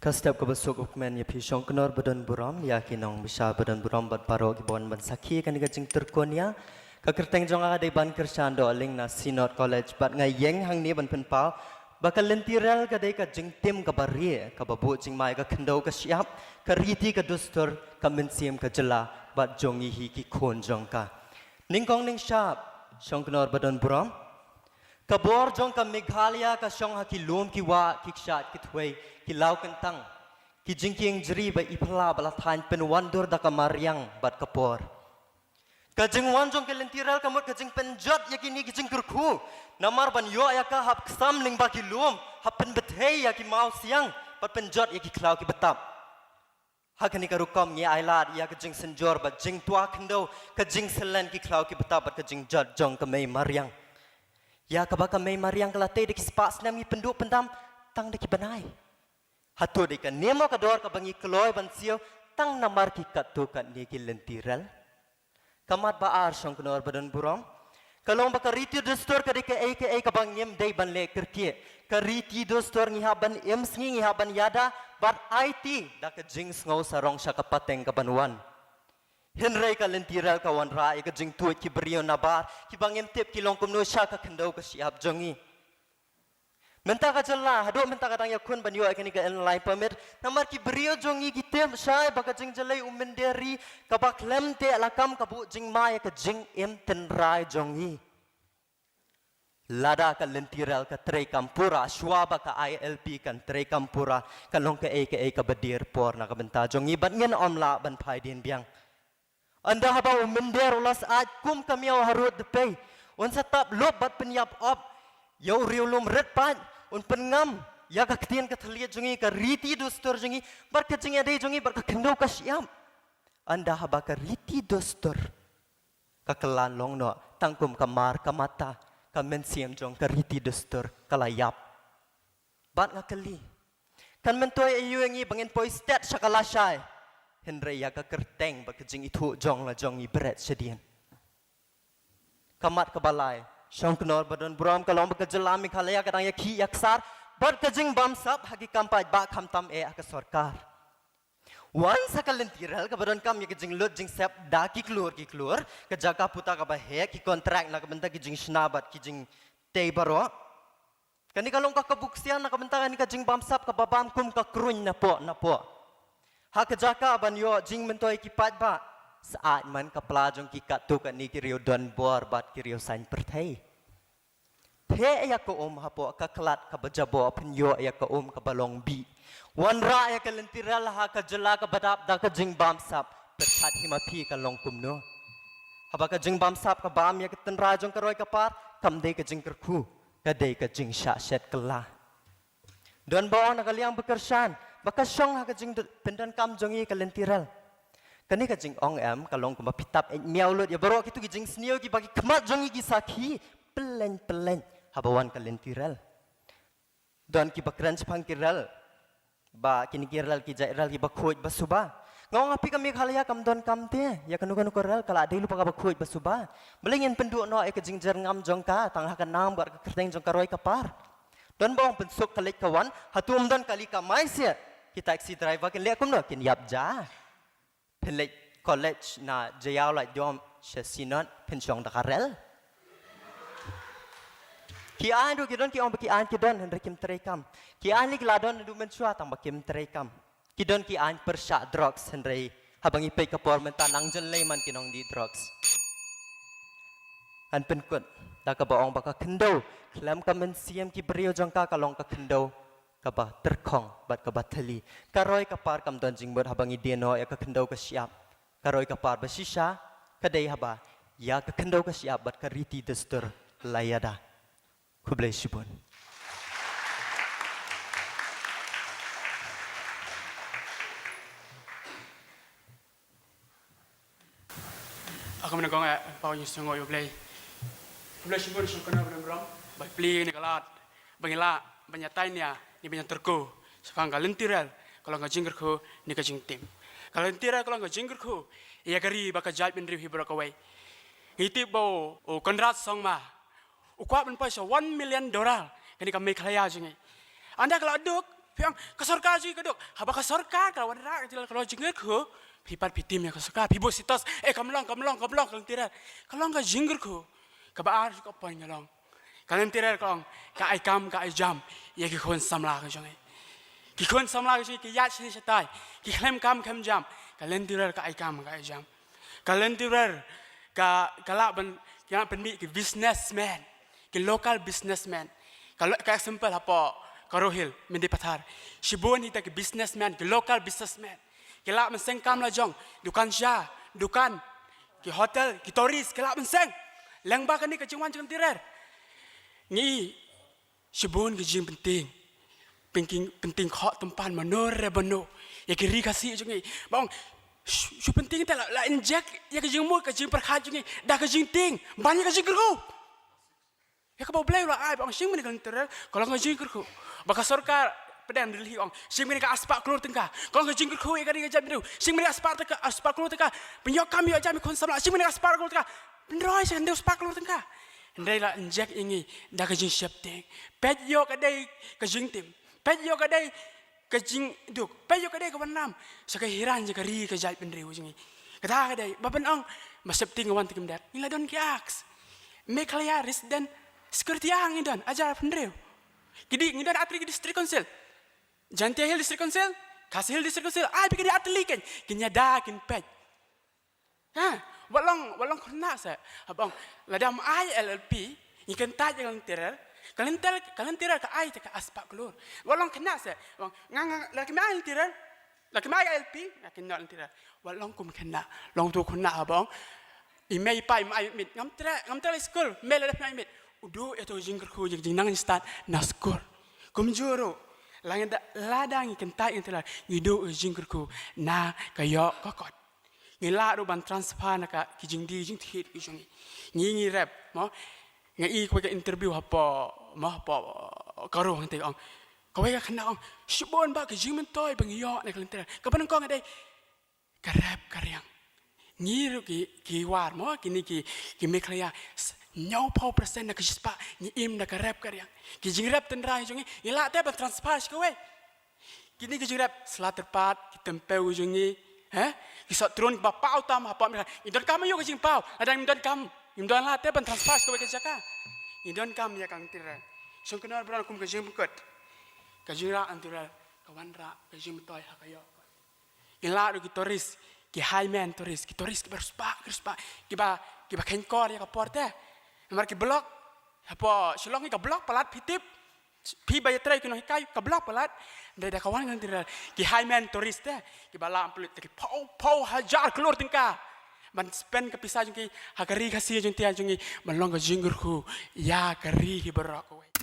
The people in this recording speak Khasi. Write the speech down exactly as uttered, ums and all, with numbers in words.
Ka step kaba suk u kmen ïa phi Shongknor ba don burom, ïa ki nong Bisha ba don burom bad baroh kiba wan ban sakhi kane ka jingtyrkhong ïa. Ka kyrteng jong nga ka dei Ban Kyrshan Dohling na Synod College bad nga ïeng hangne ban pynpaw ba ka lynti rel ka dei ka jingtim kaba rieh kaba buh jingma ïa ka khyndew ka shyiap, ka riti ka dustur, ka mynsiem ka jylla bad jong ngi hi ki khun jong ka. Nyngkong nyngshap Shongknor ba don burom. Ka bor jong ka Meghalaya ka shong ha ki lum ki wah, ki kshaid ki thwei, ki law kyntang, ki jingkieng jri ba i phylla ba la thaiñ pynwandur da ka mariang bad ka por. Ka jingwan jong ka lynti rel ka mut ka jingpynjot ïa kine ki jingkyrkhu. Namar ban ïoh ïa ka hap ksam lyngba ki lum, hap pynbthei ïa ki mawsiang, bad pynjot ïa ki khlaw ki btap. Ha kane ka rukom ngi ailad ïa ka jingsynjor bad jingtwa khyndew, ka jingsyllen ki khlaw ki btap bad ka jingjot jong ka mei mariang. Ïa kaba ka mei mariang ka la tei da ki spah snem ngi pynduh pyndam tang da ki bnai. Hato dei kane mo ka dor kaba ngi kloi ban siew tang namar ki katto katne ki lynti rel? Ka mat ba ar Shongknor ba don burom. Ka long ba ka riti dustur ka dei kaei kaei kaba ngim dei ban leh kyrkieh. Ka riti dustur ngi hap ban im sngi, ngi hap ban ïada bad aiti da ka jingsngew sarong sha ka pateng kaban wan. Hynrei ka lynti rel ka wanrah ïa ka jingtuid ki briew nabar kiba ngim tip ki long kumno sha ka khyndew ka shyiap jong ngi. Mynta ka jylla, haduh mynta ka dang ïakhun ban ïoh ïa kane ka Inner Line Permit. Namar ki briew jong ngi ki tip shai ba ka jingjyllei u mynder ri kaba khlem teh lakam ka buh jingma ïa ka jingim tynrai jong ngi. Lada ka lynti rel ka treikam pura, shuwa ba ka I L P kan treikam pura, ka long kaei kaei kaba dier por na ka bynta jong ngi bad ngin ym lah ban phai dien biang. Ynda haba u mynder u la sah kum ka miaw harud dpei, un sa tap lup bad pynïap op ïa u riewlum rit paid, un pynngam ïa ka ktien ka thylliej jong ngi, ka riti dustur jong ngi bad ka jingïadei jong ngi bad ka khyndew ka shyiap. Ynda haba ka riti dustur ka kylla long noh tang kum ka mar ka mata, ka mynsiem jong ka riti dustur ka la ïap. Bad nga kylli, kan myntoi aïu ïa ngi ba ngin poi stet sha ka lashai, hynrei ïa ka kyrteng bad ka jingithuh jong la jong ngi bret shadien. Ka mat kaba lai Shongknor ba don burom ka long ba ka jylla Meghalaya ka dang ïakhih ïaksar bad ka jingbamsap ha ki kam paidbah khamtam eh ha ka sorkar. Wan sa ka lynti rel kaba donkam ïa ka jinglut jingsep da ki klur ki klur, ka jaka puta kaba heh, ki kontrak na ka bynta ki jingshna bad ki jingtei baroh. Kane ka long ka kabu ksiar na ka bynta kane ka jingbamsap kaba bam kum ka kruiñ napoh napoh. Ha ka jaka ban ïoh jingmyntoi ki paidbah, sah man ka pla jong ki katto katne ki riew donbor bad ki riew saiñ pyrthei. Theh ïa ka um hapoh ka khlad kaba jaboh, pynïoh ïa ka um kaba long bih. Wanrah ïa ka lynti rel ha ka jylla kaba dap da ka jingbamsap, pyrkhat hi ma phi ka long kumno. Haba ka jingbamsap ka bam ïa ka tynrai jong ka roi ka par, kam dei ka jingkyrkhu, ka dei ka jingshah shet kylla. Don ba ong na ka liang ba kyrshan ba ka shong ha ka jingpyndonkam jong ngi ka lynti rel. Kane ka jingong em ka long kumba phi tap eh miaw lut ïa baroh kito ki jingsniew kiba ki khmat jong ngi ki sakhi pyllein pyllein haba wan ka lynti rel. Don kiba kren shaphang ki rel ba kine ki rel ki jait rel kiba khuid ba suba. Nga ong ha phi ka Meghalaya kam donkam te ïa kano kano ka rel, ka la dei lypa kaba khuid ba suba. Balei ngin pynduh noh ïa ka jingjyrngam jong ka tang ha ka nam bad ka kyrteng jong ka roi ka par. Don ba ong pynsuk ka leit ka wan, hato ym don kali kamai seh? Ki taxi driver kin leh kumno, kin ïap ja. Phin leit college na Jaïaw Laitdom sha Synod, phin shong da ka rel. Ki aiñ ruh ki don, ki ong ba ki aiñ ki don hynrei kim treikam. Ki aiñ lei ki la don naduh mynshuwa tang ba kim treikam. Ki don ki aiñ pyrshah drugs hynrei haba ngi peit ka por mynta nang jin lei man ki nongdih drugs. Ngan pynkut da kaba ong ba ka khyndew khlem ka mynsiem ki briew jong ka ka long ka khyndew kaba tyrkhong bad kaba thylli. Ka roi ka par kam don jingmut haba ngi die noh ïa ka khyndew ka shyiap. Ka roi ka par ba shisha ka dei haba ïa ka khyndew ka shyiap bad ka riti dustur la ïada. Khublei shibun. Aku menegong eh pau nyu sungo yu blei. Khublei shibun shong kena belum rom. Bai pli ni kalat. Bangila banyatai nia ni banyaterku. Safang ka lynti rel ka long ka jingkyrkhu ni ka jingtim. Ka lynti rel ka long ka jingkyrkhu. Ïa ka ri ba ka jaitbynriew hi baroh kawei. Ngi tip ba u Conrad Sangma u kwah ban poi sha one million dollar kane ka Meghalaya jong ngi. Ynda ka la duk Phi ong ka sorkar jong ngi ka duk. Haba ka sorkar ka wanrah ka jylla ka long jingkyrkhu, phi pat phi tim ïa ka sorkar, phi buh status, eh, kam long, kam long, kam long, ka lynti rer. Ka long ka jingkyrkhu kaba ar shuh ka point nga long. Ka lynti rer ka ong, ka ai kam ka ai jam ïa ki khun samla ka jong ngi. Ki khun samla ka jong ngi ki ïaid shane shatai, ki khlem kam khlem jam. Ka lynti rer ka ai kam ka ai jam. Ka lynti rer ka, ka lah ban, ka lah ban mih ki businessman, ki local businessman. Ka lo-, ka example hapoh Garo Hills, Mendipathar. Shibun kita ki businessman, ki local businessman. Ki lah ban seng kam la jong, dukan sha, dukan, ki hotel, ki tourist, ki lah ban seng. Lyngba kane ka jingwan jong ka lynti rer. Ngi shibun ki jingpynting. Pynting, pynting khoh tympan mano re mano ïa ki ri Khasi jong ngi. Ba ong, shu, shu pynting te la, la inject ïa ka jingmut ka jingpyrkhat jong ngi da ka jingtieng ban ïa ka jingkyrkhu. Ïa kaba U Blei u la ai, ba ong shim kane ka lynti rer ka long ka jingkyrkhu. Ba ka sorkar pdeng Delhi ong shim kane ka arspah klur tyngka, ka long ka jingkyrkhu ïa ka ri ka jaitbynriew. Shim kane ka arspah tyngka, arspah klur tyngka, pynïoh kam ïoh jam ïa ki khun samla. Shim kane ka arspah klur tyngka, pynroi sha ka hynriew spah klur tyngka. Hynrei la inject ïa ngi da ka jingsheptieng. Peit ïoh ka dei ka jingtim, peit ïoh ka dei ka jingduk, peit ïoh ka dei ka wanrah sha ka hira jong ka ri ka jaitbynriew jong ngi. Kata ka dei ba pynong ba sheptieng ka wan te kim dep. Ngi la don ki Act Meghalaya Resident Security Act, ngi don hajar arphew hynriew. Ki dei, ngi don artylli ki District Council. Jaintia Hills District Council, Khasi Hills District Council, ai phi ki dei artylli, kin, kin ïada kin peit. Ha, wat long, wat long khynnah seh. Haba ong lada ym ai L L P, ngi kyntait ïa ka lynti rer. Ka lynti rer, ka lynti rer ka ai te ka arspah klur. Wat long khynnah seh. Haba ong nga, nga, la kim ai lynti rer, la kim ai L L P, nga kynnoh lynti rer. Wat long kum khynnah. Long uto u khynnah haba ong i mei i pa im ai miet, ngam treh, ngam treh skul, mei la dep im ai miet. U duh ïa uto u jingkyrkhu, jing, jingnang jingstad na skul. Kumjuh ruh lada, lada ngi kyntait ïa ka lynti rer, ngi duh ïa u jingkyrkhu na ka ïoh ka kot. Ngi lah ruh ban transfer na ka, ki jingdie jingthied ki jong ngi. Ngi, ngi rep, mo. Nga ïohi kawei ka interview hapoh, mo, hapoh Garo hangtei, ong kawei ka khynnah, ong shibun bha ki jingmyntoi ba ngi ïoh na ka lynti rer. Kaba nyngkong ka dei ka rep ka riang. Ngi ruh ki, ki War, mo, kine ki, ki Meghalaya, s-, hynñiewphew percent na ka shispah ngi im da ka rep ka riang. Ki jingrep tynrai jong ngi, ngi lah te ban transfer sha kawei. Kine ki jingrep sla tyrpad, ki tempeh jong ngi, eh? Ki sohtrun kiba paw tam hapoh Amerika. Ngi donkam aïu ka jingpaw? Lada ngim donkam, ngim don lah te ban transfer sha kawei ka jaka. Ngi donkam ïa ka lynti rer. Shong kynnoh baroh kum ka jingpynkut. Ka jingrah lynti rer ka wanrah ka jingmyntoi ha ka ïoh. Ngi lah ruh ki tourist, ki high-end tourist, ki tourist kiba riewspah, ki riewspah, kiba, kiba kheiñkor ïa ka por te. Namar ki block hapoh Shillong, ka block palat, phi tip. Phi ba ïatrei ki nonghikai, ka block palat. Hynrei da ka wan ka lynti rer, ki high-end tourist te, kiba lah ban pynlut te ki phew phew hajar klur tyngka ban spend ka pisa jong ki ha ka ri Khasi jong ngi, jong ngi, ban long ka jingkyrkhu ïa ka ri hi baroh kawei.